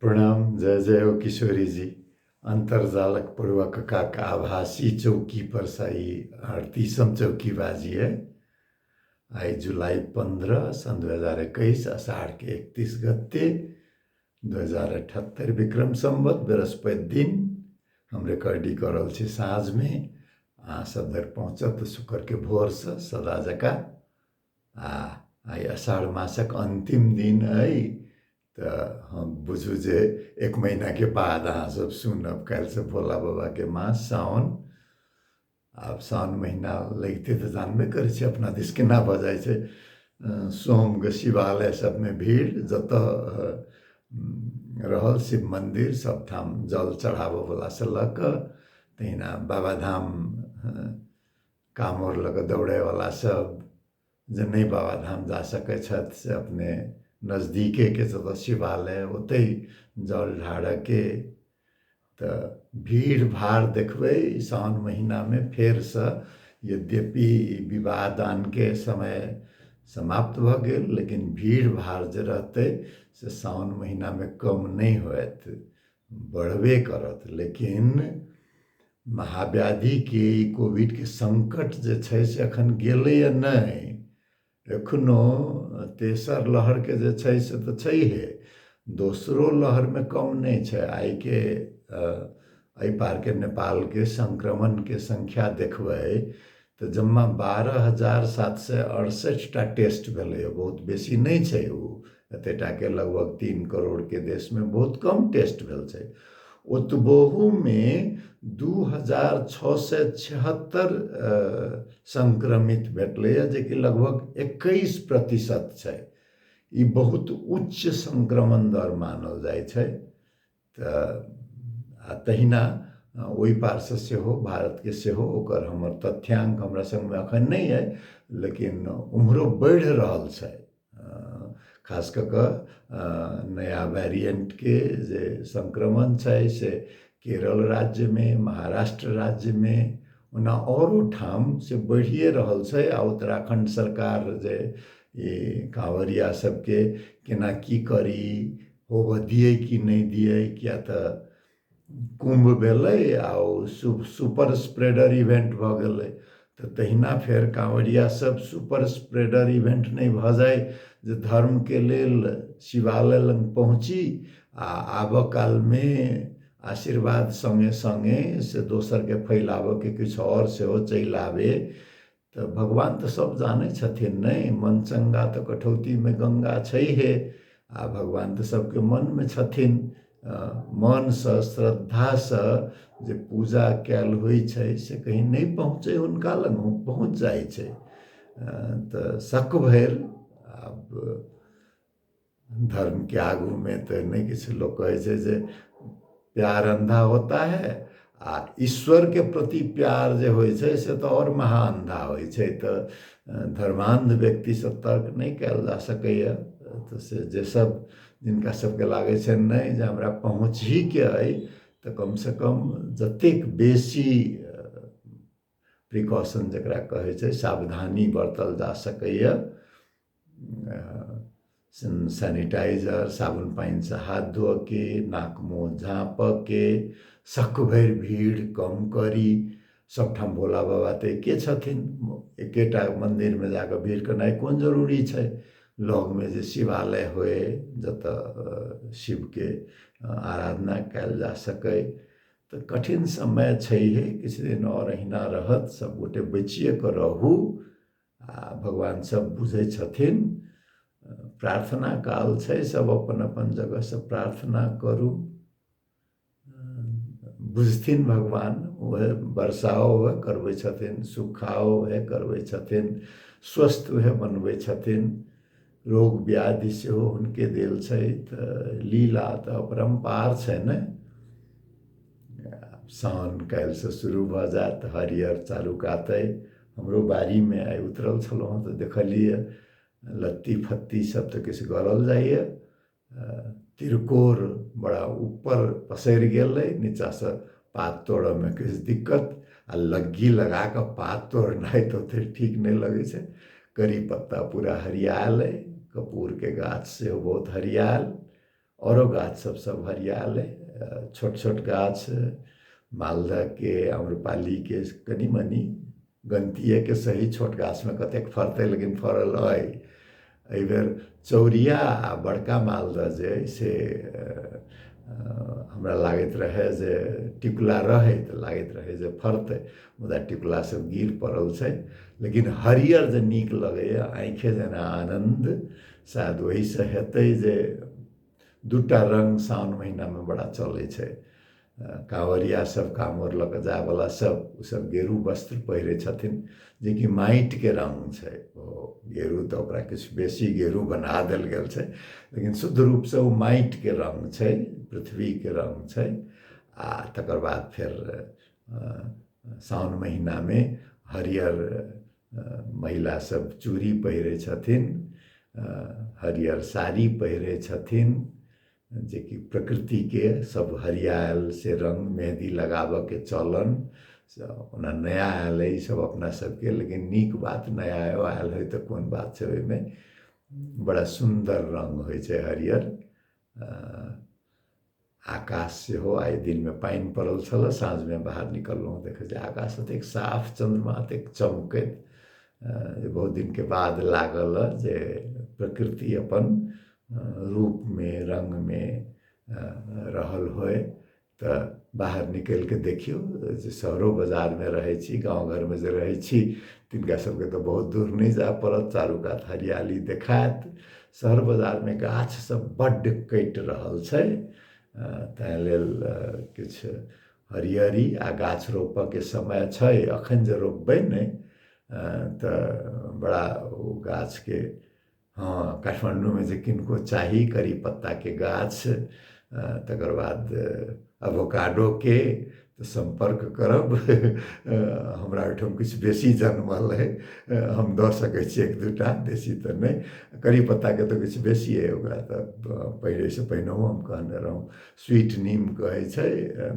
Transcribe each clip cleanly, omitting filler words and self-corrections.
प्रणाम, जय जय हो किशोरी जी। अंतर्जालक पड़ुआ ककाक आभासी चौकी पर सँ ई 38म चौकी बाजी है। आइ जुलाई 15 सन् 2021 अषाढ़ के 31 गते 2078 विक्रम संवत बृहस्पति दिन हम रिकॉर्डिंग कऽ रहल छी साँझमे। अहाँ सब धरि पहुँचब तऽ शुक्रके भोरसँ सदा जकाँ। आ आइ अषाढ़ मासक अन्तिम दिन अइ तऽ हम बुझू जे एक महीनाके बाद अहाँसभ सुनब। काल्हिसँ भोला बाबाके मास साओन। आब साओन महीना लगिते तऽ जानबे करै छी अपना दिस केना भऽ जाइ छै। सोमके शिवालय सबमे भीड़, जतऽ रहल शिव मन्दिर सबठाम जल चढ़ाबऽवलासँ लऽ कऽ तहिना बाबाधाम कामोर लऽ कऽ दौड़ैवला सब जे नहि बाबाधाम जा सकै छथि से अपने नजदीकेके जतऽ शिवालय ओतहि जल ढारऽके। तऽ भीड़ भाड़ देखबै साओन महिनामे फेरसँ। यद्यपि विवाह दानके समय समाप्त भऽ गेल, लेकिन भीड़ भाड़ जे रहतै से साओन महिनामे कम नहि होयत, बढ़बे करत। लेकिन महाव्याधिके ई कोविडके संकट जे छै से एखन गेलैए नहि, एखनो तेसर लहरके जे छै से तऽ छैहे, दोसरो लहरमे कम नहि छै। आइके एहि पारके नेपालके संक्रमणके संख्या देखबै तऽ जम्मा 12,768 टा टेस्ट भेलैए, बहुत बेसी नहि छै ओ। एतेटाके लगभग 3 करोड़के देशमे बहुत कम टेस्ट भेल छै। ओतबोहुमे 2,676 संक्रमित भेटलैए, जेकि लगभग 21% छै। ई बहुत उच्च संक्रमण दर मानल जाइ छै। तऽ आ तहिना ओहि पारसँ सेहो भारतके सेहो ओकर हमर तथ्यांक हमरा सङ्गमे एखन नहि अइ, लेकिन ओम्हरो बढ़ि रहल छै। खास कऽ कऽ नया वेरिएंटके जे संक्रमण छै से केरल राज्यमे, महाराष्ट्र राज्यमे, ओना आओरो ठाम से बढ़िए रहल छै। आ उत्तराखण्ड सरकार जे ई काँवरिया सबके केना की करी, होबऽ दियै कि नहि दियै, किया तऽ कुम्भ भेलै आ ओ सुपर स्प्रेडर इवेंट भऽ गेलै, तऽ तहिना फेर काँवरिया सब सुपर स्प्रेडर इवेंट नहि भऽ जाय जे धर्मके लेल शिवालय लग पहुँची आ आबऽ कालमे आशीर्वाद सङ्गे सङ्गे से दोसरके फैलाबऽके किछु आओर सेहो चलि आबै। तऽ भगवान तऽ सब जानै छथिन नहि, मन चंगा तऽ कठौतीमे गंगा छैहे। आ भगवान तऽ सबके मनमे छथिन। मनसँ श्रद्धासँ जे पूजा कयल होइ छै से कहीं नहि पहुँचै हुनका लग, पहुँच जाइ छै। तऽ शक भरि आब धर्मके आगूमे तऽ नहि किछु। लोक कहै छै जे प्यार अन्धा होता है, आ ईश्वरके प्रति प्यार जे होइ छै से तऽ आओर महा अन्धा होइ छै। तऽ धर्मान्ध व्यक्तिसँ तर्क नहि कयल जा सकैए। तऽ से जे सब जिनका सबके लागै छनि नहि जे हमरा पहुँचहीके अइ, तऽ कमसँ कम जतेक बेसी प्रिकॉशन जकरा कहै छै, सावधानी बरतल जा सकैए, सैनिटाइजर साबुन पानिसँ हाथ धोअके, नाक मुँह झाँपऽके, सक भरि भीड़ कम करी। सबठाम भोला बाबा तऽ एके छथिन, एकेटा मन्दिरमे जाकऽ भीड़ केनाइ कोन जरूरी छै? लगमे जे शिवालय होइ जतऽ शिवके आराधना कयल जा सकै। तऽ कठिन समय छैहे, किछु दिन आओर अहिना रहत। सबगोटे बचिए कऽ रहू आ भगवान सब बुझै छथिन। प्रार्थना काल छै, सब अपन अपन जगहसँ प्रार्थना करू, बुझथिन भगवान। उएह वर्षाओ उएह करबै छथिन, सुखाओ उएह करबै छथिन, स्वस्थ उएह बनबै छथिन, रोग व्याधि सेहो हुनके देल छै। तऽ लीला तऽ अपरम्पार छै ने। साउन काल्हिसँ शुरू भऽ जायत, हरियर चारू कात अइ। हमरो बाड़ीमे आइ उतरल छलहुँ हँ तऽ देखलियै लत्ती फत्ती सब तऽ किछु गड़ल जाइए। तिरकोर बड़ा ऊपर पसरि गेल अइ, नीचाँसँ पात तोड़ऽमे किछु दिक्कत, आ लग्गी लगा कऽ पात तोड़नाइ तऽ ओतेक ठीक नहि लगै छै। करी पत्ता पूरा हरियाएल अइ, कपूरके गाछ सेहो बहुत हरियाएल। औरो गाछ सब सब हरियाएल अइ। छोट छोट गाछ मालदहके, आम्रपालीके कनि मनि गन्तिएके सही छोट गाछमे कतेक फड़तै, लेकिन फड़ल अइ। एहिबेर चौरिया आ बड़का मालदह जे अइ से हमरा लागैत रहए जे टिकुला रहै तऽ लागैत रहै जे फड़तै, मुदा टिकुला सब गिर पड़ल छै। लेकिन हरियर जे नीक लगैए, आँखि जेना आनन्द, शायद ओहिसँ हेतै जे दूटा रङ्ग साओन महिनामे बड़ा चलै छै। काँवरिया सब, काँवर लऽ कऽ जायवला सब, ओसब गेरू वस्त्र पहिरै छथिन, जेकि माटिके रङ्ग छै। ओ गेरू तऽ ओकरा किछु बेसी गेरू बना देल गेल छै, लेकिन शुद्ध रूपसँ ओ माटिके रङ्ग छै, पृथ्वीके रङ्ग छै। आ तकर बाद फेर साओन महिनामे हरियर महिला सब चूड़ी पहिरै छथिन, हरियर साड़ी पहिरै छथिन, जेकि प्रकृतिके सब हरियाएल से रङ्ग, मेहदी लगाबऽके चलन ओना नया आयल अइ ईसब अपना सबके, लेकिन नीक बात, नयाओ आयल होइ तऽ कोन बात छै, ओहिमे बड़ा सुन्दर रङ्ग होइ छै हरियर। आकाश सेहो आइ दिनमे पानि पड़ल छल, साँझमे बाहर निकललहुँ, देखै छी आकाश एतेक साफ, चन्द्रमा एतेक चमकैत, बहुत दिनके बाद लागल जे प्रकृति अपन रूपमे रङ्गमे रहल होइ। तऽ बाहर निकलिके देखियौ जे शहरो बाजारमे रहै छी, गाँव घरमे जे रहै छी तिनका सबके तऽ बहुत दूर नहि जाय पड़त, चारू कात हरियाली देखायत। शहर बाजारमे गाछ सब बड्ड कटि रहल छै, ताहि लेल किछु हरियरी आ गाछ रोपऽके समय छै। अखन जे रोपबै नहि तऽ बड़ा ओ गाछके, हँ, काठमाण्डूमे जे किनको चाही करी पत्ताके गाछ, तकर बाद अवोकाडोके, तऽ सम्पर्क करब। हमरा ओहिठाम किछु बेसी जनमल अइ, हम दऽ सकै छी एक दूटा, बेसी तऽ नहि। करी पत्ताके तऽ किछु बेसिए, ओकरा तऽ पहिलेसँ पहिनहुँ हम कहने रहौँ, स्वीट नीम कहै छै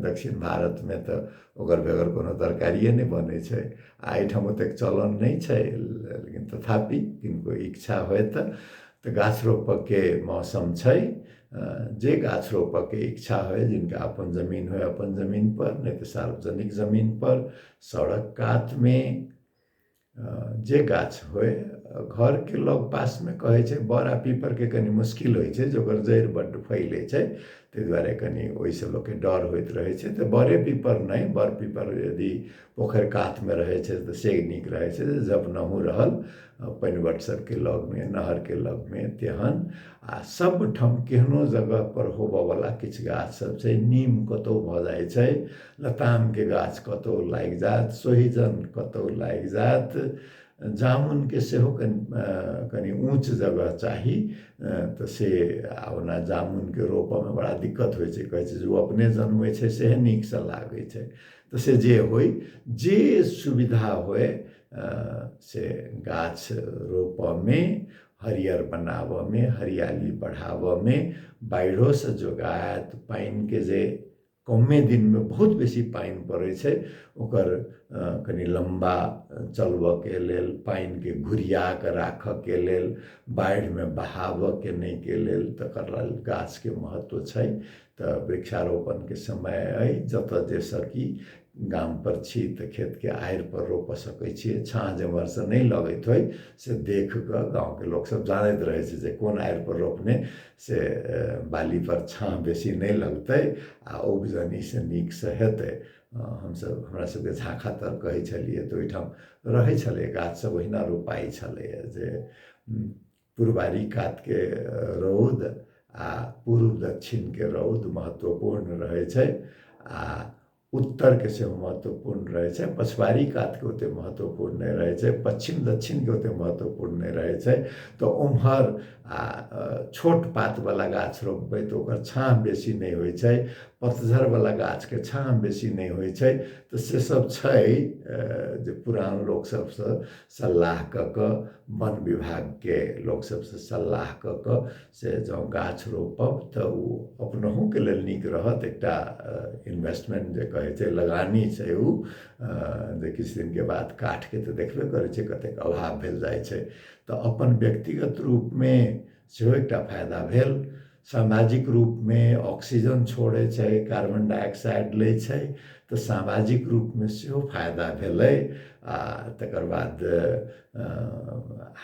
दक्षिण भारतमे, तऽ ओकर बगैर कोनो तरकारिए नहि बनै छै, आ एहिठाम ओतेक चलन नहि छै, लेकिन तथापि किनको इच्छा होय तऽ गाछ रोपऽके मौसम छै। जे गाछ रोपऽके इच्छा होय, जिनका अपन जमीन होय अपन जमीन पर, नहि तऽ सार्वजनिक जमीन पर, सड़क कातमे जे गाछ होय, घरके लग पासमे कहै छै बड़ आ पीपरके कनि मुश्किल होइ छै जे ओकर जड़ि बड्ड फैलै छै, ताहि दुआरे कनि ओहिसँ लोकके डर होइत रहै छै। तऽ बड़े पीपर नहि, बड़ पीपर यदि पोखरि कातमे रहै छै तऽ से नीक रहै छै, जे जपनहुँ रहल पानिबट सबके लगमे, नहरके लगमे तेहन। आ सबठाम केहनो जगहपर होबऽवला किछु गाछ सब छै। नीम कतहु भऽ जाइ छै, लतामके गाछ कतहु लागि जायत, सोहिजन कतहु लागि जायत, जामुनके सेहो कनि कनि ऊँच जगह चाही तऽ से। आ ओना जामुनके रोपऽमे बड़ा दिक्कत होइ छै, कहै छै जे ओ अपने जनमै छै सेहे नीकसँ लागै छै, तऽ से जे होइ, जे सुविधा होइ से गाछ रोपऽमे, हरियर बनाबऽमे, हरियाली बढ़ाबऽमे, बाढ़िओसँ जोगायत, पानिके जे कमे दिनमे बहुत बेसी पानि पड़ै छै ओकर कनि लम्बा चलबऽके लेल, पानिके घुरिया कऽ राखऽके लेल, बाढ़िमे बहाबऽके नहिके लेल, तकर लेल गाछके महत्व छै। तऽ वृक्षारोपणके समय अइ, जतऽ जे सकी, गामपर छी तऽ खेतके आड़िपर रोपऽ सकै छियै, छाँह जेम्हरसँ नहि लगैत होइ से देख कऽ। गाँवके लोकसब जानैत रहै छै जे कोन आड़िपर रोपने से बालीपर छाँह बेसी नहि लगतै आ उपजनी से नीकसँ हेतै। हमसब हमरा सबके झाँखा तर कहै छलियै तऽ ओहिठाम रहै छलै गाछ सब, ओहिना रोपाइ छलैए जे पुरबारी कातके रौद आ पूर्व दक्षिणके रौद महत्वपूर्ण रहै छै, आ उत्तरके सेहो महत्वपूर्ण रहै छै, पछवारी कातके ओते महत्वपूर्ण नहि रहै छै, पश्चिम दक्षिणके ओते महत्वपूर्ण नहि रहै छै। तऽ ओम्हर आ छोट पातवला गाछ रोपबै तऽ ओकर छाँह बेसी नहि होइ छै, पतझड़वला गाछके छाँह बेसी नहि होइ छै। तऽ से सब छै जे पुरान लोक सबसँ सल्लाह कऽ कऽ, वन विभागके लोक सबसँ सल्लाह कऽ कऽ से जँ गाछ रोपब तऽ ओ अपनहुके लेल नीक रहत। एकटा इन्वेस्टमेंट जे कहै छै, लगानी छै ओ, जे किछु दिनके बाद काठके तऽ देखबे करै छै कतेक अभाव भेल जाइ छै, तऽ अपन व्यक्तिगत रूपमे सेहो एकटा फायदा भेल। सामाजिक रूपमे ऑक्सीजन छोड़ै छै, कार्बन डाइऑक्साइड लै छै, तऽ सामाजिक रूपमे सेहो फायदा भेलै। आ तकर बाद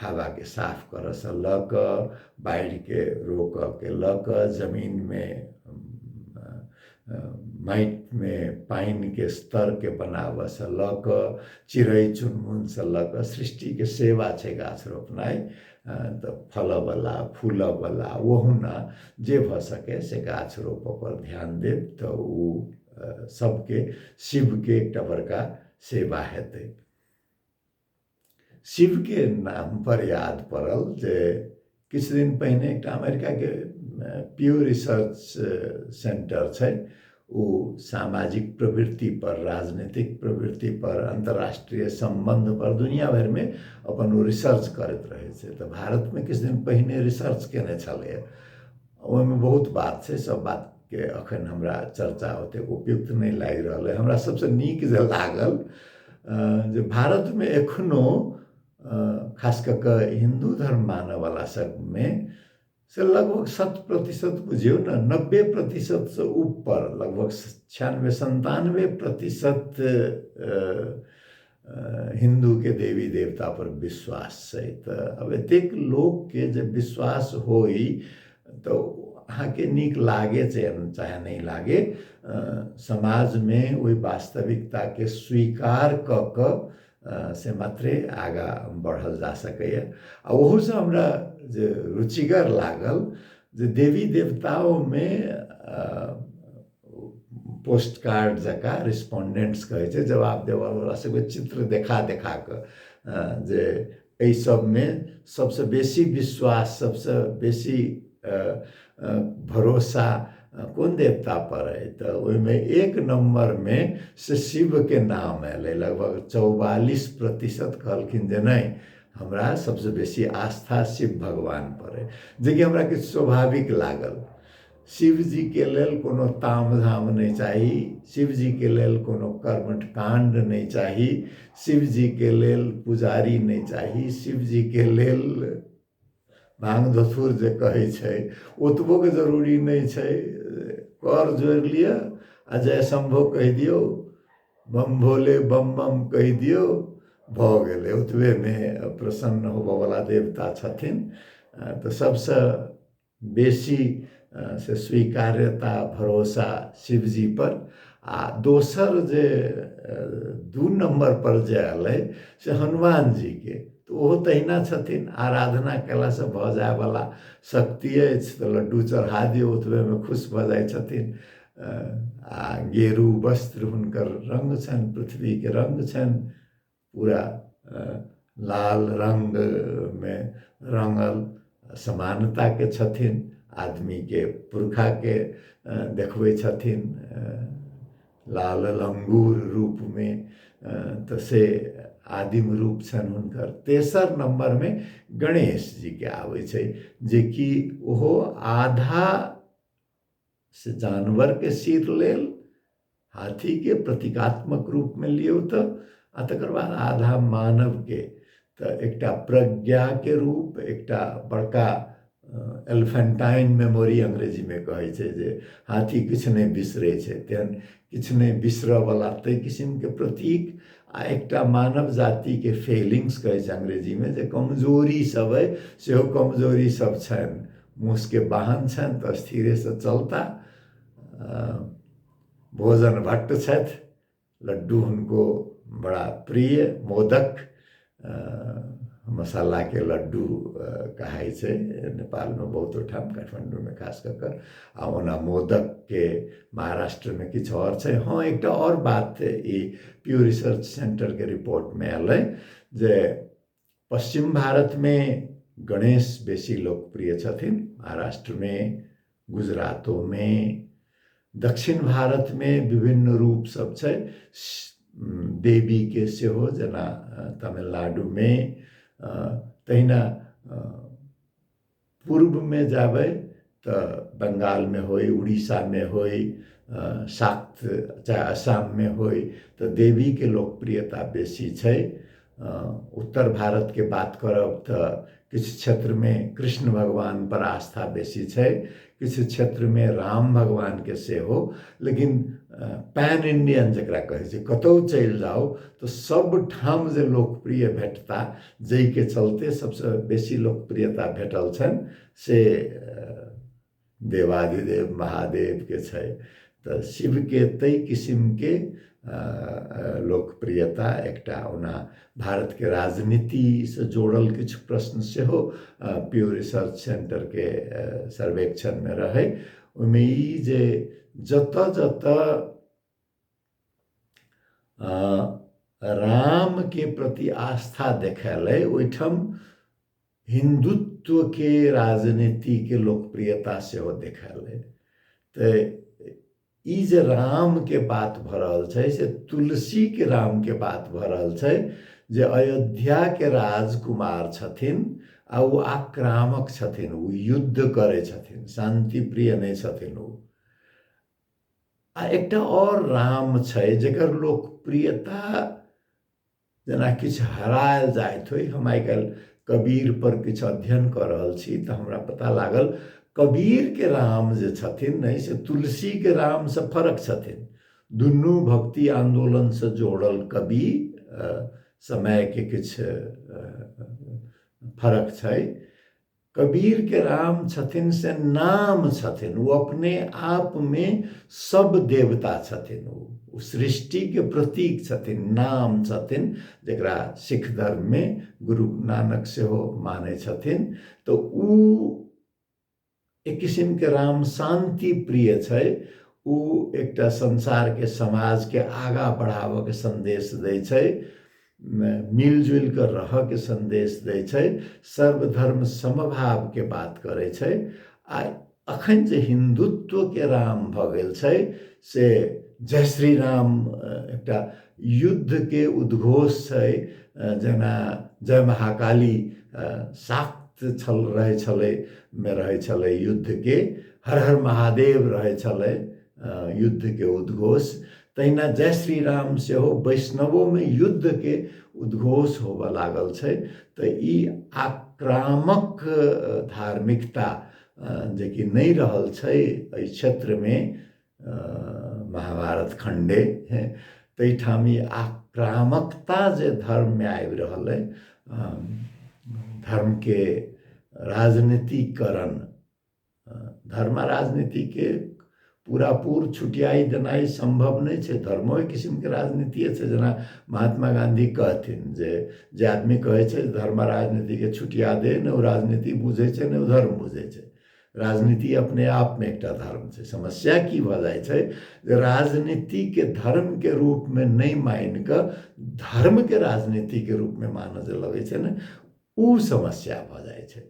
हवाके साफ करऽसँ लऽ कऽ बाढ़िके रोकऽके लऽ कऽ जमीनमे माटिमे पानिके स्तरके बनाबऽसँ लऽ कऽ चिड़ै चुनमुनसँ लऽ कऽ सृष्टिके सेवा छै गाछ रोपनाइ। तऽ फलऽवला फूलऽवला ओहुना जे भऽ सकै से गाछ रोपऽ पर ध्यान देब तऽ ओ सबके शिवके एकटा बड़का सेवा हेतै। शिवके नामपर याद पड़ल जे किछु दिन पहिने एकटा अमेरिकाके प्यू रिसर्च सेंटर छै, ओ सामाजिक प्रवृत्ति पर, राजनीतिक प्रवृत्ति पर, अन्तर्राष्ट्रीय सम्बन्ध पर दुनिया भरिमे अपन ओ रिसर्च करैत रहै छै। तऽ भारतमे किछु दिन पहिने रिसर्च केने छलैए, ओहिमे बहुत बात छै, सब बातके अखन हमरा चर्चा ओतेक उपयुक्त नहि लागि रहल अइ। हमरा सबसँ नीक जे लागल जे भारतमे एखनो खास कऽ कऽ हिन्दू धर्म मानयवला सबमे से लगभग 100% बुझियौ ने, 90%सँ ऊपर, लगभग 96-97% हिन्दूके देवी देवता पर विश्वास छै। तऽ आब एतेक लोकके जे विश्वास होइ तऽ अहाँके नीक लागे चाहे नहि लागे, समाजमे ओहि वास्तविकताके स्वीकार कऽ कऽ से मात्रे आगाँ बढ़ल जा सकैए। आ ओहूसँ हमरा जे रुचिगर लागल जे देवी देवताओमे पोस्ट कार्ड जकाँ रिस्पोंडेंट्स कहै छै, जवाब देबऽवला सबके चित्र देखा देखा कऽ जे एहि सबमे सबसँ बेसी विश्वास, सबसँ बेसी भरोसा कोन देवता पर अइ, तऽ ओहिमे एक नम्बरमे से शिवके नाम एलै। लगभग 44% कहलखिन जे नहि, हमरा सबसँ बेसी आस्था शिव भगवान पर अइ, जेकि हमरा किछु स्वाभाविक लागल। शिवजीके लेल कोनो तामझाम नहि चाही, शिवजीके लेल कोनो कर्मकाण्ड नहि चाही, शिवजीके लेल पुजारी नहि चाही, शिवजीके लेल भांग धथुर जे कहै छै ओतबोके जरूरी नहि छै। कर जोड़ि लिअ आ जय शम्भो कहि दियौ, बम भोले बम बम कहि दियौ, भऽ गेलै, ओतबेमे प्रसन्न होबऽवला देवता छथिन। तऽ सबसँ बेसी से स्वीकार्यता भरोसा शिवजी पर। आ दोसर जे 2 नम्बर पर जे एलै से हनुमान जीके, तऽ ओहो तहिना छथिन, आराधना कयलासँ भऽ जायवला शक्ति अछि, तऽ लड्डू चढ़ा दियौ ओतबेमे खुश भऽ जाइ छथिन। आ गेरू वस्त्र हुनकर रङ्ग छनि, पृथ्वीके रङ्ग छनि, पूरा लाल रङ्गमे रङ्गल समानताके छथिन, आदमीके पुरखाके देखबै छथिन लाल लंगूर रूपमे, तऽ से आदिम रूप छनि हुनकर। तेसर नम्बरमे गणेश जीके आबै छै, जेकि ओहो आधा से जानवरके सिर लेल हाथीके प्रतीकात्मक रूपमे लियौ तऽ, आ तकर बाद आधा मानवके, तऽ एकटा प्रज्ञाके रूप, एकटा बड़का एलिफेंटाइन मेमोरी अंग्रेजीमे कहै छै जे हाथी किछु नहि बिसरै छै, तेहन किछु नहि बिसरऽवला ताहि किसिमके प्रतीक, आ एकटा मानव जातिके फेलिंग्स कहै छै अंग्रेजीमे, जे कमजोरी सब अइ सेहो कमजोरी सब छनि। मूसके वाहन छनि तऽ स्थिरेसँ चलता, भोजन भट्ट छथि, लड्डू हुनको बड़ा प्रिय, मोदक मसालाके लड्डू कहाइ छै नेपालमे बहुत ठाम, काठमाण्डूमे खास कऽ कऽ। आ ओना मोदकके महाराष्ट्रमे किछु आओर छै। हँ, एकटा आओर बात ई प्यू रिसर्च सेंटरके रिपोर्टमे एलै जे पश्चिम भारतमे गणेश बेसी लोकप्रिय छथिन, महाराष्ट्रमे, गुजरातोमे, दक्षिण भारतमे विभिन्न रूप सब छै देवीके सेहो, जेना तमिलनाडुमे, तहिना पूर्वमे जाबै तऽ बंगालमे होइ, उड़ीसामे होइ, शाक्त चाहे आसाममे होइ, तऽ देवीके लोकप्रियता बेसी छै। उत्तर भारतके बात करब तऽ किछु क्षेत्रमे कृष्ण भगवानपर आस्था बेसी छै, किछु क्षेत्रमे राम भगवानके सेहो, लेकिन पैन इंडियन जकरा कहै छै, कतहु चलि जाउ तऽ सबठाम जे लोकप्रिय भेटता, जाहिके चलते सबसँ बेसी लोकप्रियता भेटल छनि से देवाधिदेव महादेवके छै। तऽ शिवके ताहि किसिमके लोकप्रियता एकटा, ओना भारतके राजनीतिसँ जोड़ल किछु प्रश्न सेहो प्यू रिसर्च सेंटरके सर्वेक्षणमे रहै। ओहिमे ई जे जतऽ जतऽ रामके प्रति आस्था देखेलै ओहिठाम हिन्दुत्वके राजनीतिके लोकप्रियता सेहो देखेलै। तऽ ई जे रामके बात भऽ रहल छै से तुलसीके रामके बात भऽ रहल छै, जे अयोध्याके राजकुमार छथिन आ ओ आक्रामक छथिन, ओ युद्ध करै छथिन, शान्तिप्रिय नहि छथिन ओ। आ एकटा आओर राम छै जकर लोकप्रियता जेना किछु हरायल जाइत होइ। हम आइ काल्हि कबीर पर किछु अध्ययन कऽ रहल छी तऽ हमरा पता लागल कबीरके राम जे छथिन नहि से तुलसीके रामसँ फरक छथिन। दुनू भक्ति आन्दोलनसँ जोड़ल कवि, समयके किछु फरक छै। कबीरके राम छथिन से नाम छथिन, ओ अपने आपमे सब देवता छथिन, ओ सृष्टिके प्रतीक छथिन, नाम छथिन, जकरा सिख धर्ममे गुरु नानक सेहो मानै छथिन। तऽ ओ एक किसिमके राम शान्ति प्रिय छै, ओ एकटा संसारके समाजके आगाँ बढ़ाबऽके सन्देश दै छै, मिलजुलि कऽ रहऽके सन्देश दै छै, सर्वधर्म समभावके बात करै छै। आ अखन जे हिन्दुत्वके राम भऽ गेल छै से जय श्री राम एकटा युद्धके उद्घोष छै, जेना जय महाकाली शाक्त छल रहै छलै मे रहै छलै युद्धके, हर हर महादेव रहै छलै युद्धके उद्घोष, तहिना जय श्री राम सेहो वैष्णवोमे युद्धके उद्घोष होबऽ लागल छै। तऽ ई आक्रामक धार्मिकता जेकि नहि रहल छै एहि क्षेत्रमे महाभारत खण्डे, ताहिठाम ई आक्रामकता जे धर्ममे आबि रहल अइ, धर्मके राजनीतिकरण, धर्म आ राजनीतिके पूरा पूर छुटियाइ देनाइ सम्भव नहि छै। धर्मो एक किसिमके राजनीतिए छै, जेना महात्मा गाँधी कहथिन जे जे आदमी कहै छै धर्म आ राजनीतिके छुटिया दे, ने ओ राजनीति बुझै छै ने ओ धर्म बुझै छै। राजनीति अपने आपमे एकटा धर्म छै। समस्या की भऽ जाइ छै जे राजनीतिके धर्मके रूपमे नहि मानि कऽ धर्मके राजनीतिके रूपमे मानऽ जे लगै छै ने, ओ समस्या भऽ जाइ छै।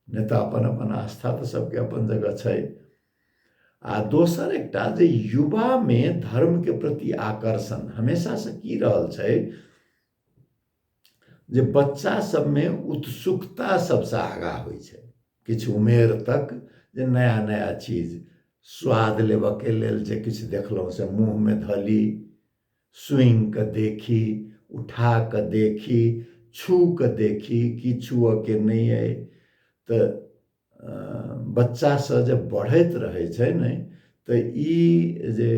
नहि तऽ अपन अपन आस्था तऽ सबके अपन जगह छै। आ दोसर एकटा जे युवामे धर्मके प्रति आकर्षण हमेशासँ की रहल छै जे बच्चा सबमे उत्सुकता सबसँ आगाँ होइ छै। किछु उमेर तक जे नया नया चीज स्वाद लेबऽके लेल जे किछु देखलहुँ से मुँहमे धऽ ली, सुनि कऽ देखी, उठा कऽ देखी, छू कऽ देखी कि छुअके नहि अइ। तऽ बच्चासँ जे बढ़ैत रहै छै ने तऽ ई जे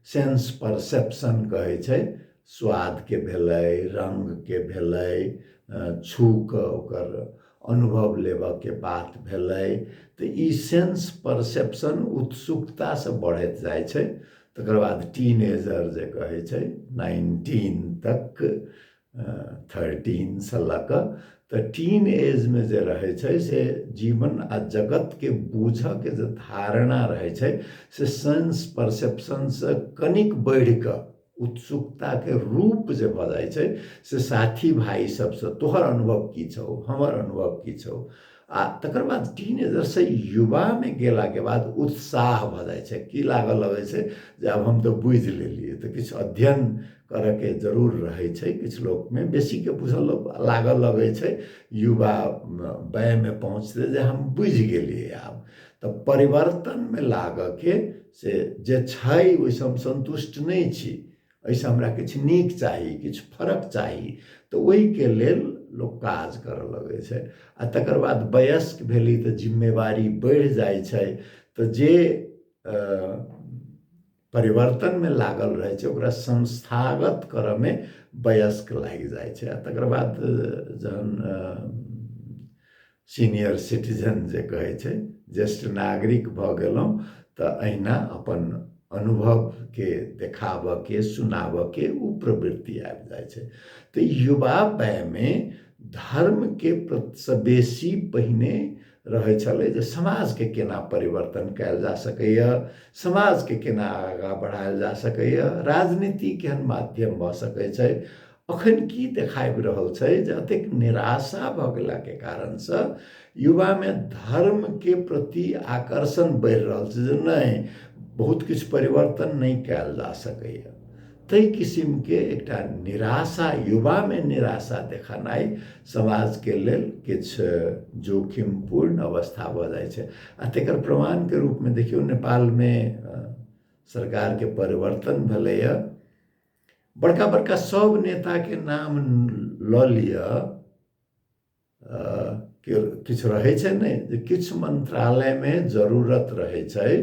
सेंस परसेप्शन कहै छै, स्वादके भेलै, रङ्गके भेलै, छू कऽ ओकर अनुभव लेबऽके बात भेलै, तऽ ई सेंस परसेप्शन उत्सुकतासँ बढ़ैत जाइ छै। तकर बाद टीन एजर जे कहै छै 19 तक, 13सँ लऽ कऽ तऽ टीन एजमे जे रहै छै से जीवन आ जगतके बूझऽके जे धारणा रहै छै से सेंस परसेप्शनसँ कनिक बढ़ि कऽ उत्सुकताके रूप जे भऽ जाइ छै से साथी भाइ सबसँ तोहर अनुभव की छौ, हमर अनुभव की छौ। आ तकर बाद टीन एजरसँ युवामे गेलाके बाद उत्साह भऽ जाइ छै, की लागऽ लगै छै जे आब हम तऽ बुझि लेलियै। तऽ किछु अध्ययन करऽके जरूर रहै छै किछु लोकमे, बेसीके बुझल लागऽ लगै छै युवा वयमे पहुँचतै जे हम बुझि गेलियै आब। तऽ परिवर्तनमे लागऽके से जे छै ओहिसँ हम सन्तुष्ट नहि छी, एहिसँ हमरा किछु नीक चाही, किछु फरक चाही, तऽ ओहिके लेल लोक काज करऽ लगै छै। आ तकर बाद वयस्क भेली तऽ जिम्मेवारी बढ़ि जाइ छै, तऽ जे परिवर्तनमे लागल रहै छै ओकरा संस्थागत करऽमे वयस्क लागि जाइ छै। आ तकर बाद जहन सीनियर सिटीजन जे कहै छै, ज्येष्ठ नागरिक भऽ गेलहुँ, तऽ अहिना अपन अनुभवके देखाबऽके सुनाबऽके ओ प्रवृत्ति आबि जाइ छै। तऽ युवा वयमे धर्मके प्रतिसँ बेसी पहिने रहै छलै जे समाजके केना परिवर्तन कयल जा सकैए, समाजके केना आगाँ बढ़ायल जा सकैए, राजनीति केहन माध्यम भऽ सकै छै। अखन की देखाबि रहल छै जे एतेक निराशा भऽ गेलाके कारणसँ युवामे धर्मके प्रति आकर्षण बढ़ि रहल छै जे नहि, बहुत किछु परिवर्तन नहि कयल जा सकैए। ताहि किसिमके एकटा निराशा, युवामे निराशा देखेनाइ समाजके लेल किछु जोखिमपूर्ण अवस्था भऽ जाइ छै। आ तकर प्रमाणके रूपमे देखियौ, नेपालमे सरकारके परिवर्तन भेलैए, बड़का बड़का सब नेताके नाम लऽ लिअ, किछु रहै छै ने जे किछु मन्त्रालयमे जरूरत रहै छै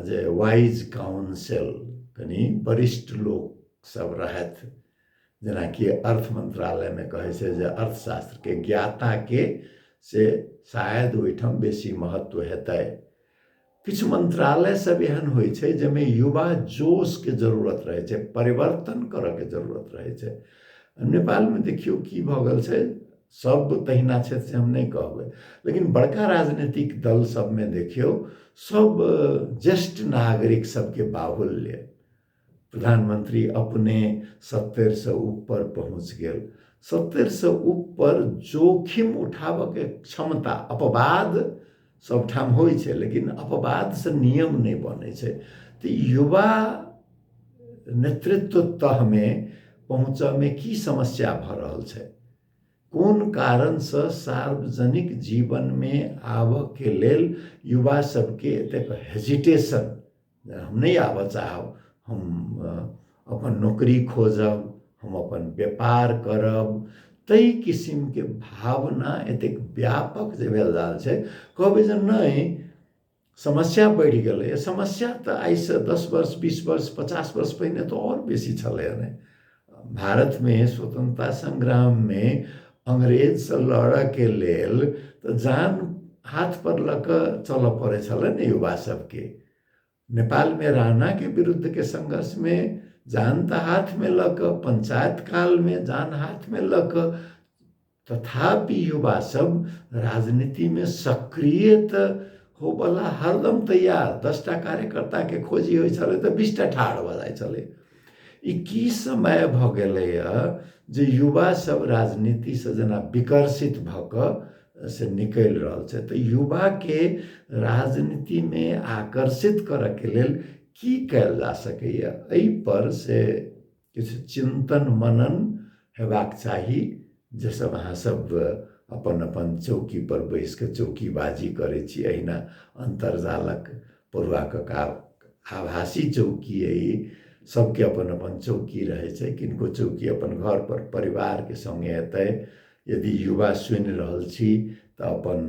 जे वाइज काउन्सिल, कनि वरिष्ठ लोक सब रहथि। जेनाकि अर्थ मन्त्रालयमे कहै छै जे अर्थशास्त्रके ज्ञाताके से शायद ओहिठाम बेसी महत्व हेतै। किछु मन्त्रालय सब एहन होइ छै जाहिमे युवा जोशके जरूरत रहै छै, परिवर्तन करऽके जरूरत रहै छै। नेपालमे देखियौ की भऽ गेल छै, सब तहिना छथि से हम नहि कहबै, लेकिन बड़का राजनीतिक दल सबमे देखियौ सब ज्येष्ठ नागरिक सबके बाहुल्य। प्रधानमंत्री अपने 70 ऊपर पहुँच गेल। 70 ऊपर जोखिम उठाबऽके क्षमता, अपवाद सबठाम होइ छै लेकिन अपवादसँ नियम नहि बनै छै। तऽ युवा नेतृत्व तहमे पहुँचऽमे की समस्या भऽ रहल छै, कोन कारणसँ सार्वजनिक जीवनमे आबऽके लेल युवा सबके एतेक हेजिटेशन, हम नहि आबऽ चाहब, हम अपन नौकरी खोजब, हम अपन व्यापार करब, ताहि किसिमके भावना एतेक व्यापक जे भेल जा रहल छै। कहबै जे नहि, समस्या बढ़ि गेलैए। समस्या तऽ आइसँ 10 वर्ष 20 वर्ष 50 वर्ष पहिने तऽ आओर बेसी छलैए ने। भारतमे स्वतन्त्रता संग्राममे अंग्रेजसँ लड़ऽके लेल तऽ जान हाथ पर लऽ कऽ चलऽ पड़ै छलै ने युवा सबके। नेपालमे राणाके विरुद्धके संघर्षमे जान तऽ हाथमे लऽ कऽ, पंचायत कालमे जान हाथमे लऽ कऽ, तथापि युवा सब राजनीतिमे सक्रिय तऽ होबला हरदम तैयार। 10टा कार्यकर्ताके खोजी होइ छलै तऽ 20टा ठाढ़ भऽ जाइ छलै। ई की समय भऽ गेलैए जे युवा सब राजनीतिसँ जेना विकर्षित भऽ कऽ से निकलि रहल छै। तऽ युवाके राजनीतिमे आकर्षित करऽके लेल की कयल जा सकैए, एहिपर से किछु चिन्तन मनन हेबाक चाही। जे सब अहाँ सब अपन अपन चौकीपर बैस कऽ चौकीबाजी करै छी, एहिना अन्तर्जालक पौरुआ कका आभासी चौकी अइ, सबके अपन अपन चौकी रहै छै। किनको चौकी अपन घरपर परिवारके सङ्गे हेतै। यदि युवा सुनि रहल छी तऽ अपन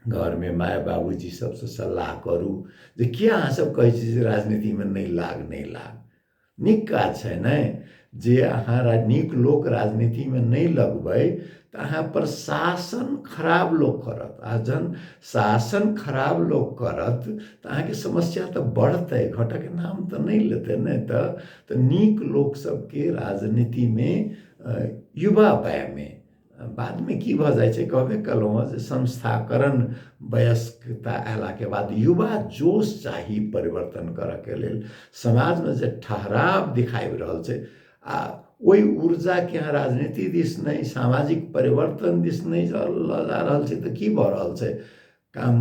घरमे माय बाबूजी सबसँ सलाह करू जे किया अहाँ सब कहै छी जे राजनीतिमे नहि लाग, नहि लाग। नीक काज छै ने जे अहाँ नीक लोक राजनीतिमे नहि लगबै तऽ अहाँ पर शासन खराब लोक करत, आ जहन शासन खराब लोक करत तऽ अहाँके समस्या तऽ बढ़तै, घटऽके नाम तऽ नहि लेतै ने। तऽ नीक लोक सबके राजनीतिमे युवा वयमे, बादमे की भऽ जाइ छै, कहबे कयलहुँ हँ जे संस्थाकरण वयस्कता अयलाके बाद युवा जोश चाही परिवर्तन करऽके लेल। समाजमे जे ठहराव दिखाबि रहल छै आ ओहि ऊर्जाके अहाँ राजनीति दिस नहि, सामाजिक परिवर्तन दिस नहि लऽ जा रहल छै तऽ की भऽ रहल छै, काम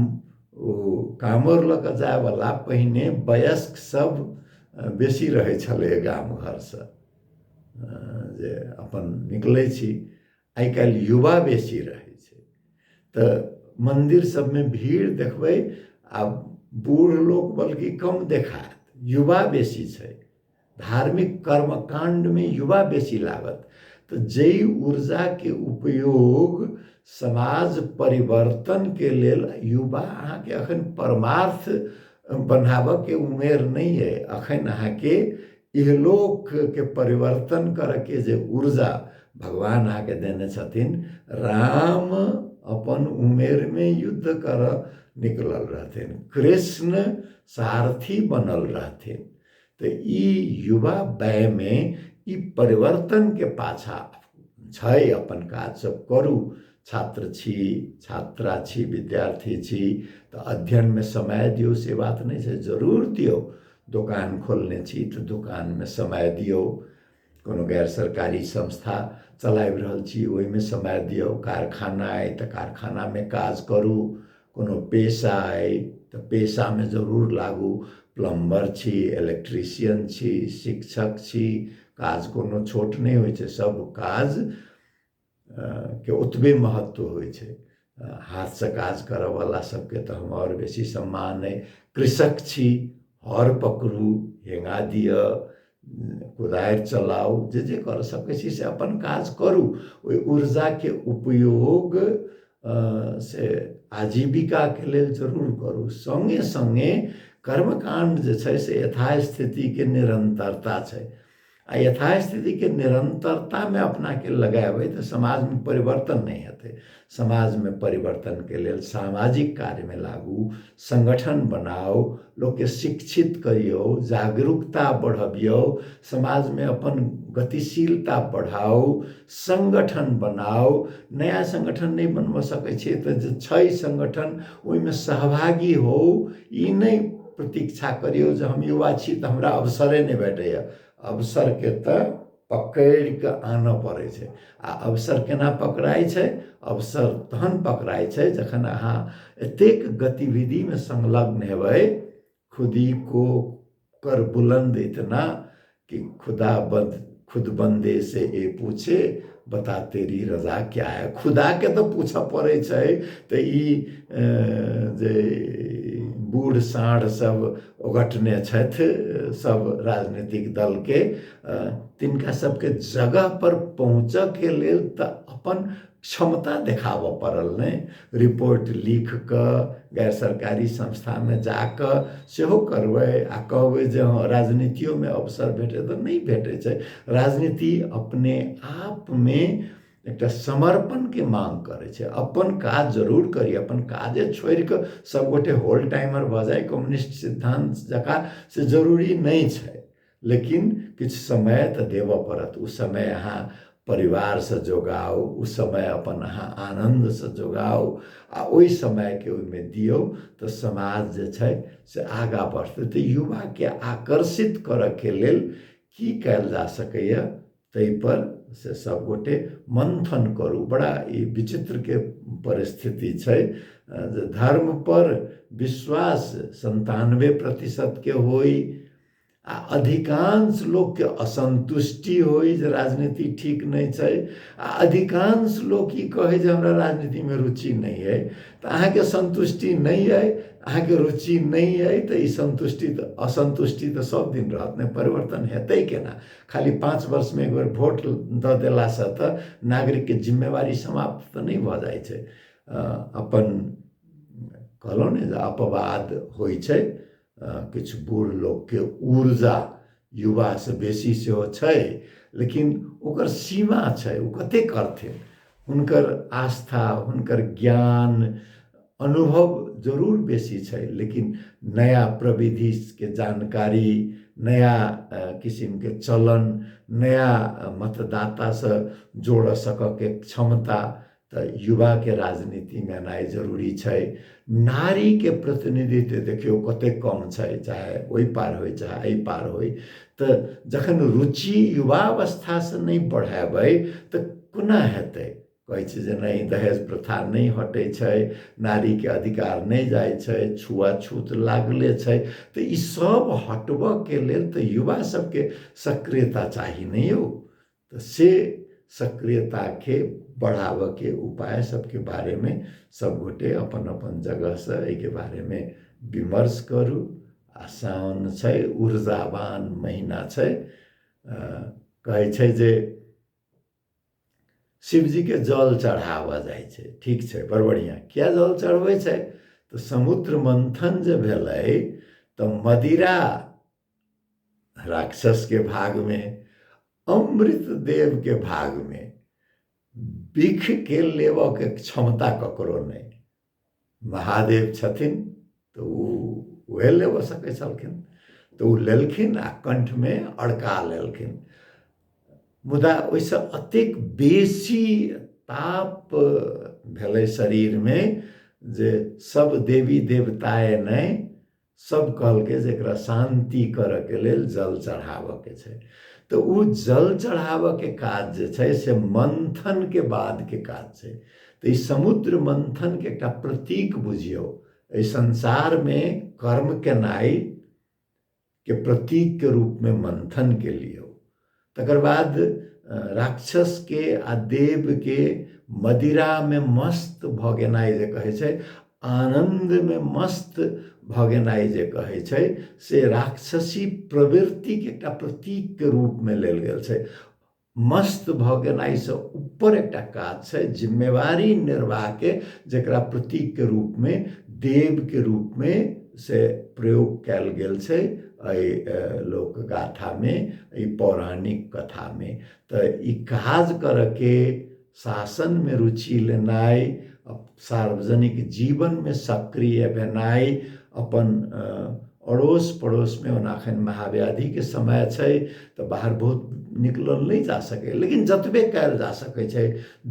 ओ कामर लऽ कऽ जायवला पहिने वयस्क सब बेसी रहै छलै गाम घरसँ, जे अपन निकलै छी। आइ काल्हि युवा बेसी रहै छै तऽ मन्दिर सबमे भीड़ देखबै आ बूढ़ लोक बल्कि कम देखायत, युवा बेसी छै। धार्मिक कर्मकाण्डमे युवा बेसी लागत। तऽ जाहि ऊर्जाके उपयोग समाज परिवर्तनके लेल, युवा अहाँके अखन परमार्थ बनाबऽके उमेर नहि अइ, अखन अहाँके इहलोकके परिवर्तन करऽके जे ऊर्जा भगवान अहाँके देने छथिन। राम अपन उमेरमे युद्ध करऽ निकलल रहथिन, कृष्ण सारथी बनल रहथिन। तऽ ई युवा वयमे ई परिवर्तनके पाछा छै। अपन काज सब करू, छात्र छी, छात्रा छी, विद्यार्थी छी तऽ अध्ययनमे समय दियौ, से बात नहि छै, जरूर दियौ। दोकान खोलने छी तऽ दोकानमे समय दियौ, कोनो गैर सरकारी संस्था चलाबि रहल छी ओहिमे समय दियौ, कारखाना अइ तऽ कारखानामे काज करू, कोनो पेशा अइ तऽ पेशामे जरूर लागू, प्लम्बर छी, इलेक्ट्रिशियन छी, शिक्षक छी, काज कोनो छोट नहि होइ छै, सब काज के ओतबे महत्व होइ छै। हाथसँ काज करऽवला सबके तऽ हम आओर बेसी सम्मान अइ। कृषक छी, हर पकड़ू, हेंगा दिअ, कोदारि चलाउ, जे जे कऽ सकै छी से अपन काज करू। ओहि ऊर्जाके उपयोग से आजीविकाके लेल जरूर करू। सङ्गे सङ्गे कर्मकाण्ड जे छै से यथास्थितिके निरन्तरता छै, आ यथास्थितिके निरन्तरतामे अपनाके लगाएबै तऽ समाजमे परिवर्तन नहि हेतै। समाजमे परिवर्तनके लेल सामाजिक कार्यमे लागू, संगठन बनाउ, लोकके शिक्षित करियौ, जागरूकता बढ़बियौ, समाजमे अपन गतिशीलता बढ़ाउ, संगठन बनाउ। नया संगठन नहि बनबऽ सकै छियै तऽ जे छै संगठन ओहिमे सहभागी होउ। ई नहि प्रतीक्षा करियौ जे हम युवा छी तऽ हमरा अवसरे नहि भेटैए। अवसरके तऽ पकड़ि कऽ आनऽ पड़ै छै। आ अवसर केना पकड़ाइ छै? अवसर तहन पकड़ाइ छै जखन अहाँ एतेक गतिविधिमे संलग्न हेबै, खुदी को कर बुलंद इतना कि खुदा बंद खुद बंदे से ए पूछे बता तेरी रजा क्या है। खुदाके तऽ पूछऽ पड़ै छै। तऽ ई जे बूढ़ साँढ़ सब ओगटने छथि सब राजनीतिक दलके, तिनका सबके जगह पर पहुँचऽके लेल तऽ अपन क्षमता देखाबऽ पड़ल ने। रिपोर्ट लिख कऽ गैर सरकारी संस्थामे जाकऽ सेहो करबै आ कहबै जे हँ राजनीतियोमे अवसर भेटै, तऽ नहि भेटै छै। राजनीति अपने आपमे एकटा समर्पणके मांग करै छै। अपन काज जरूर करी, अपन काजे छोड़ि कऽ सबगोटे होल टाइमर भऽ जाइ कम्युनिस्ट सिद्धान्त जकाँ, से जरूरी नहि छै, लेकिन किछु समय तऽ देबऽ पड़त। ओ समय अहाँ परिवारसँ जोगाउ, ओ समय अपन अहाँ आनन्दसँ जोगाउ आ ओहि समयके ओहिमे दियौ तऽ समाज जे छै से आगाँ बढ़तै। तऽ युवाके आकर्षित करऽके लेल की कयल जा सकैए ताहिपर से सभगोटे मन्थन करू। बड़ा ई विचित्रके परिस्थिति छै जे धर्मपर विश्वास 97%के होइ आ अधिकांश लोकके असन्तुष्टि होइ जे राजनीति ठीक नहि छै, आ अधिकांश लोक ई कहै जे हमरा राजनीतिमे रुचि नहि अइ। तऽ अहाँके सन्तुष्टि नहि अइ, अहाँके रुचि नहि अइ, तऽ ई सन्तुष्टि तऽ असन्तुष्टि तऽ सब दिन रहत ने, परिवर्तन हेतै केना? खाली 5 वर्षमे एक बेर वोट दऽ देलासँ तऽ नागरिकके जिम्मेवारी समाप्त तऽ नहि भऽ जाइ छै। अपन कहलहुँ ने जे अपवाद होइ छै, किछु बूढ़ लोकके ऊर्जा युवासँ बेसी सेहो छै, लेकिन ओकर सीमा छै, ओ कतेक करथिन। हुनकर आस्था, हुनकर ज्ञान, अनुभव जरूर बेसी छै, लेकिन नया प्रविधिके जानकारी, नया किसिमके चलन, नया मतदातासँ जोड़ऽ सकऽके क्षमता तऽ युवाके राजनीतिमे एनाइ जरूरी छै। नारीके प्रतिनिधित्व देखियौ कतेक कम छै, चाहे ओहि पार होइ चाहे एहि पार होइ। तऽ जखन रुचि युवावस्थासँ नहि बढ़ेबै तऽ कोना हेतै? कहै छै जे नहि, दहेज प्रथा नहि हटै छै, नारीके अधिकार नहि जाइ छै, छुआछूत लागले छै। तऽ ई सब हटबऽके लेल तऽ युवा सबके सक्रियता चाही ने यौ। तऽ से सक्रियताके बढ़ाबऽके उपाय सबके बारेमे सबगोटे अपन अपन जगहसँ एहिके बारेमे विमर्श करू आ आ साओन छै ऊर्जावान महीना छै। कहै छै जे शिवजीके जल चढ़ाबऽ जाइ छै, ठीक छै, बड़ बढ़िआँ। किया जल चढ़बै छै? तऽ समुद्र मन्थन जे भेलै तऽ मदिरा राक्षसके भागमे, अमृत देवके भागमे, बिखके लेबऽके क्षमता ककरो नहि। महादेव छथिन तऽ ओ उएह लेबऽ सकै छलखिन, तऽ ओ लेलखिन आ कण्ठमे अड़का लेलखिन। मुदा ओहिसँ एतेक बेसी ताप भेलै शरीरमे जे सब देवी देवता नहि सब कहलकै जे एकरा शान्ति करऽके लेल जल चढ़ाबऽके छै। तऽ ओ जल चढ़ाबऽके काज जे छै से मन्थनके बादके काज छै। तऽ ई समुद्र मन्थनके एकटा प्रतीक बुझियौ, एहि संसारमे कर्म केनाइ के प्रतीकके रूपमे मन्थनके लियौ। तकर बाद राक्षसके आ देवके मदिरामे मस्त भऽ गेनाइ जे कहै छै, आनन्दमे मस्त भऽ गेनाइ जे कहै छै, से राक्षसी प्रवृत्तिके एकटा प्रतीकके रूपमे लेल गेल छै। मस्त भऽ गेनाइसँ ऊपर एकटा काज छै जिम्मेवारी निर्वाहके, जकरा प्रतीकके रूपमे देवके रूपमे से प्रयोग कयल गेल छै एहि लोकगाथामे, एहि पौराणिक कथामे। तऽ ई काज करऽके, शासनमे रुचि लेनाइ, सार्वजनिक जीवनमे सक्रिय भेनाइ, अपन अड़ोस पड़ोसमे, ओना एखन महाव्याधिके समय छै तऽ बाहर बहुत निकलल नहि जा सकैए, लेकिन जतबे कयल जा सकै छै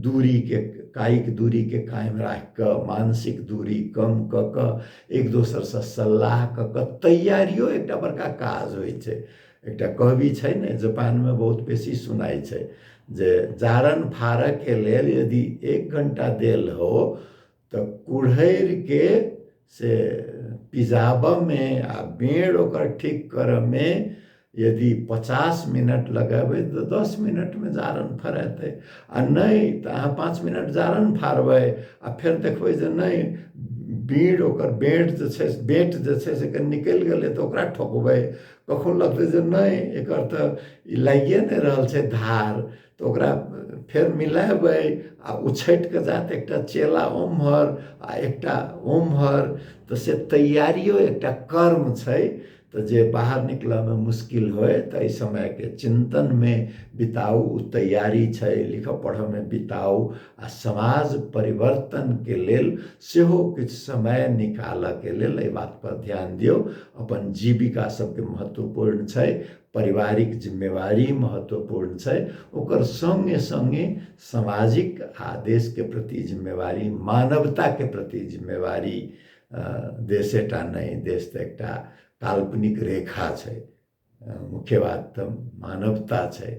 दूरीके, कायिक दूरीके कायम राखि कऽ, मानसिक दूरी कम कऽ कऽ, एक दोसरसँ सलाह कऽ कऽ तैयारियो एकटा बड़का काज होइ छै। एकटा कहबी छै ने, जापानमे बहुत बेसी सुनाइ छै जे जारन फाड़ऽके लेल यदि 1 घण्टा देल हो तऽ कुड़हरिके से पिजाबऽमे आ बेड़ ओकर ठीक करऽमे यदि 50 मिनट लगेबै तऽ 10 मिनटमे जारन फड़ेतै, आ नहि तऽ अहाँ 5 मिनट जारन फाड़बै आ फेर देखबै जे नहि बीड़ ओकर बेंट जे छै, बेंट जे छै से कनि निकलि गेलै तऽ ओकरा ठोकबै। कखन लगतै जे नहि एकर तऽ ई लागिए नहि रहल छै धार, तऽ ओकरा फेर मिलेबै आ उछटि कऽ जायत एकटा चेला ओम्हर आ एकटा ओम्हर। तऽ से तैयारियो एकटा कर्म छै। तऽ जे बाहर निकलऽमे मुश्किल होइ तऽ एहि समयके चिन्तनमे बिताउ, ओ तैयारी छै, लिखऽ पढ़ऽमे बिताउ आ समाज परिवर्तनके लेल सेहो किछु समय निकालऽके लेल एहि बातपर ध्यान दियौ। अपन जीविका सबके महत्वपूर्ण छै, पारिवारिक जिम्मेवारी महत्वपूर्ण छै, ओकर सङ्गे सङ्गे सामाजिक आ देशके प्रति जिम्मेवारी, मानवताके प्रति जिम्मेवारी, देशेटा नहि, देश तऽ एकटा काल्पनिक रेखा छै, मुख्य बात तऽ मानवता छै।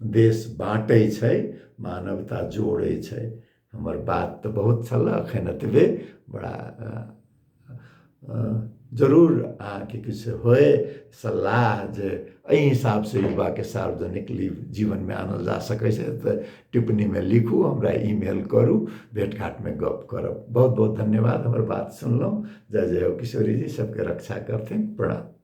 देश बाँटै छै, मानवता जोड़ै छै। हमर बात तऽ बहुत छल, एखन एतबे। बड़ा जरूर अहाँके किछु होय सलाह जे एहि हिसाबसँ युवाके सार्वजनिक जीवनमे आनल जा सकै छै तऽ टिप्पणीमे लिखू, हमरा ईमेल करू, भेँट घाँटमे गप करब। बहुत बहुत धन्यवाद, हमर बात सुनलहुँ। जय जय हो किशोरी जी, सबके रक्षा करथिन। प्रणाम।